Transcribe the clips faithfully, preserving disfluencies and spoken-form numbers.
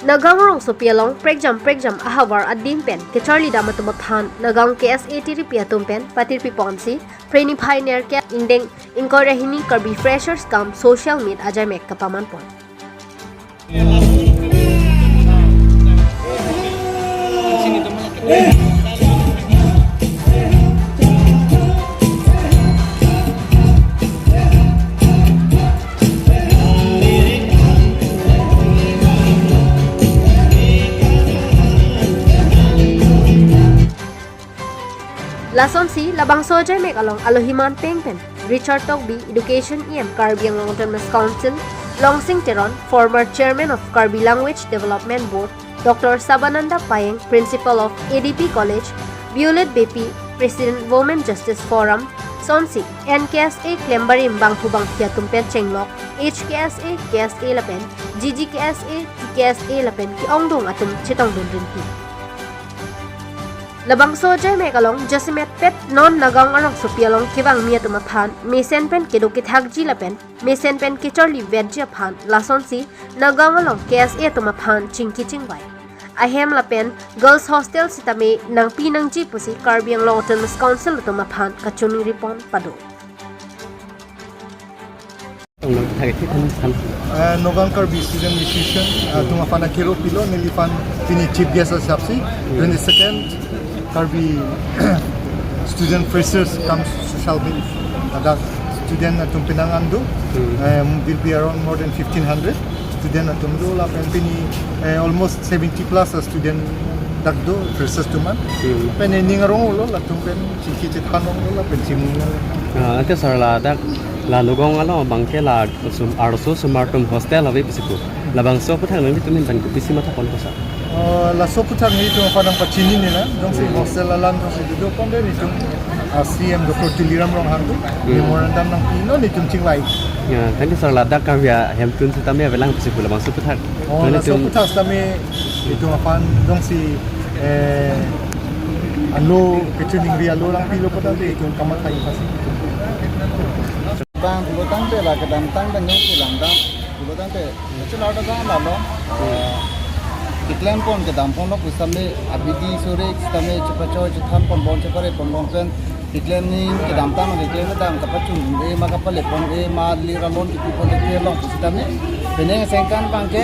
Nagaon rongsopi along prekjam prekjam ahavar adim pen kecharlidam atum aphan Nagaon K S A tiripi atum pen patirpi ponsi, phreni phai nerkep ingdeng ingkoi ra hini Karbi Freshers cum Social Meet ajaimek kapaman pon. Lasonsi labangso ajaimek along alohi manpeng pen Richard Tokbi, Education E M, Karbi Anglong Autonomous Council, Longsing Teron, former Chairman of Karbi Language Development Board, Doctor Sabananda Payeng, Principal of A D P College, Violet Beypi, President Women Justice Forum, sonsi N K S A klembarim bangphu bangphi atum pen chenglok, H K S A, K S A lapen G G K S A, T K S A lapen ke-ongdung atum chetongdun rinti. Labangso ajaimek along jasemet pet non Nagaon arongsopi along kevangmi atum aphan mesen pen kedo kethakji lapen mesen pen kecharli vetji aphan lasonsi Nagaon along K S A atum aphan chingki chingvai. Ahem lapen girls hostel sitame nangpi nangji pusi Karbi Anglong Autonomous Council atum aphan kachiningri pon pado. Nang thak thik than than. Eh, Nagaon Karbi Student Association, eh, atum aphan akero pilo, neliphan pini chief guest asapsi, twenty-second Karbi Student Freshers cum Social Meet. Ladak student atum penang an do, Hmm. eh, will be around more than fifteen hundred student atum do, lapen pini, eh, almost seventy plus a student dak do, freshers atum an. Hmm. Pen ning arong lo, latum pen chingki chethan arong lo, lapen chimung lo. Ah, ante sir, ladak la Nagaon along abang ke la sum, arloso osomar atum hostel ave pusi pu. Labangso aputhak nanglitum pen kopisi matha pon ko sir? Oh, laso aputhak nelitum aphan nangpachinine na, jongsi hostel alam jongsi dodok ponte nelitum, ah, C M Doctor Tuliram Ronghang do, Hmm. memorandum nangpilo nelitum chingvai. Ya, thank you sir, ladak Karbi ahemtun sitame avelang pusi pu labangso aputhak. Oh, laso Nanglitum aputhak sitame nelitum aphan jongsi, eh, alo kachiningri alo nangpilo pulote nelitum kamatha pasi. Bang pulo tangte la kedamtang pen jongsi langdam pulo tangte, kachinarda jang lalo, eh, keklem pon kedam ponlo pusitame abidi sore sitame chepachoi chethan pon bon chepare pon bon pen keklem ning kedamtang keklem kedam kapachun e ma kapale pon e ma lir alon kipi pon e kelong pusitame penang asengkan abang ke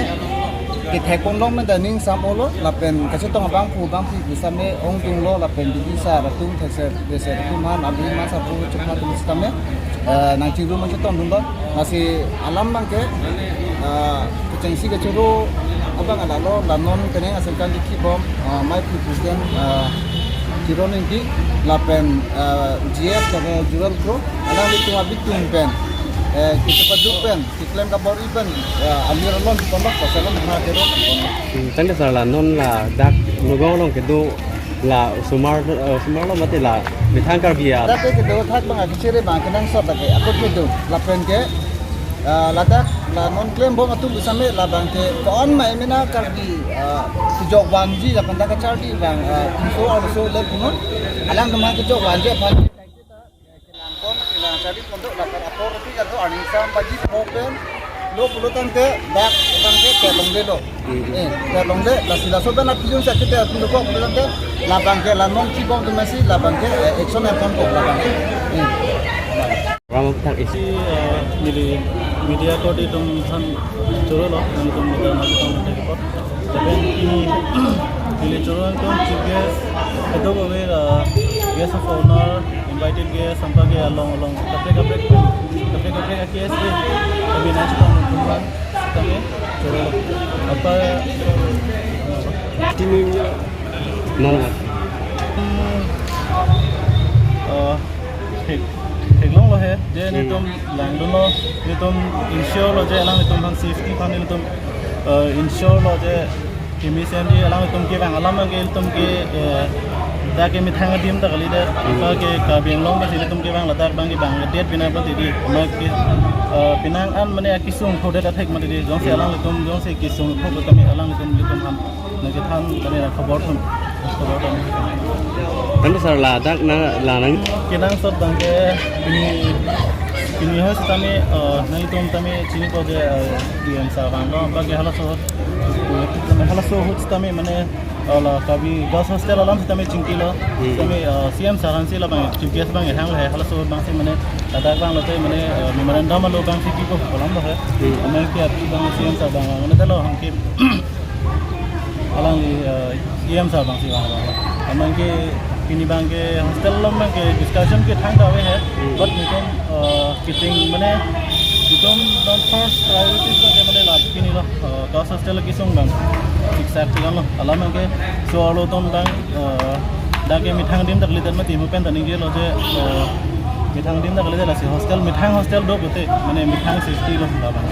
kethek pon long pen ta ning sam olo lapen kachetong abangphu bangphi pusitame ongdung lo lapen bidi sar atum thekser beser atum han abidi ma sar pu chepha atum sitame, eh, nangchingrum nangchetongdun lo. Lasi alam abang ke, eh, kechengsi kechoro abang ala lo, la non penang asengkan dikhi bom, eh, mai pu pu ken, eh, Kiron Ingti lapen, eh, G F lapen Jewel Kro, alanglitum abitum pen, eh, kechepaduk pen, keklem kabor-i pen, eh, alir alon pu ponlo, pasal alon ma kero pu ponlo. Hmm, thank you sir, la non ladak Nagaon along kedo la osomar, eh, osomar lo mate la methang Karbi a. Ladak ke kedo thak abang akechere abang kenangsot lake akut kedo lapen ke, ah, ladak la non klem bom atum pusitame labang ke ko-an mai mena Karbi, ah, kejok vanji lapen dak kacharli abang, ah, pinso arloso le punon alangtum kejok vanji aphan. Kelang pon, kelang charli pon do, lapen apor pi kado, arni sam baji po pen lo pulo tangte, dak tangte, tet longle lo. Hmm. Eh, tet longle, lasi laso pen aphi jongsi akete atum dokok pulo tangte, labang ke la non kibom atum si, labang ke, eh, action em pon ko, labang ke. Eh. Ram tak isi. Si, eh, neli media korte atum aphan choro lo, nangtum media nangtum aphan report. Lapen pini, neli choro nangtum chief guest, kadokave, eh, guest of honor, invited guest, sampa ke along along kaprek kaprek, kaprek kaprek a-K S A kami nangchetong nangtum aphan, kami choro apa. Tini non. Hmm, eh, thik, thik longlo he, je Hmm. nelitum langdunlo, nelitum ensure lo je alanglitum aphan safety aphan nelitum, eh, ensure lo je kemesen di alanglitum kevang alam abang ke ilitum ke, eh, dak ke methang adim ta kalidet. Anke Karbi Anglong pensi ilitum kevang ladak abang ke bang det bina pon tidi. Ama ke, eh, penang an mane akesung khodet athek mati di. Jongsi alanglitum, jongsi kesung kho kami alanglitum ilitum aphan nangkethan kami khobor thum. Khobor thum. Thank you sir, ladak na la nang. Kenangsot abang ke pini Pini ahut sitame, eh, nanglitum tame chinipo je, eh, E M sir vanglo, bagi halaso ahut, halaso ahut sitame mane, eh, la Karbi Girls Hostel alam sitame chingkilo. Hmm. Sitame, eh, C M sir ansi labang chingki abang hang le halaso ahut abangsi mane ladak vanglote mane, eh, memorandum alo abangsi kipo kolam lo he. Hmm. Amen ke api abang C M sir abang mane telo hangke alangli, eh, E M sir abangsi vanglo. Amen ke pini abangke hostel alam abangke discussion ke thangta ave he. Hmm. But nelitum, eh, kiting mane nelitum abang first priority abangke mane la pinilo, eh, girls hostel kesung abang siksak tinglo. Alam abangke so arlo atum abang, eh, dak ke methang adim dak lidet mati mo pen ta ningjelo je, eh, methang adim dak lidet lasi hostel, methang hostel do pute mane methang safety lo labang.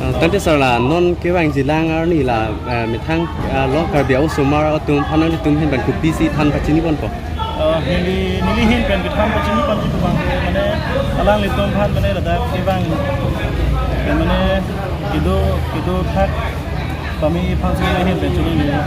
Ah, tangte sir la non kevangji alang arni la, eh, methang, ah, lo Karbi osomar atum aphan nangtum ahin abang kopisi than pachini ponpo? Eh, neli, neli ahin pen kethan pachini ponji abang mane alanglitum aphan mane ladak kevang mane kedo, kedo thak pame aphansi neli ahin pen chinine.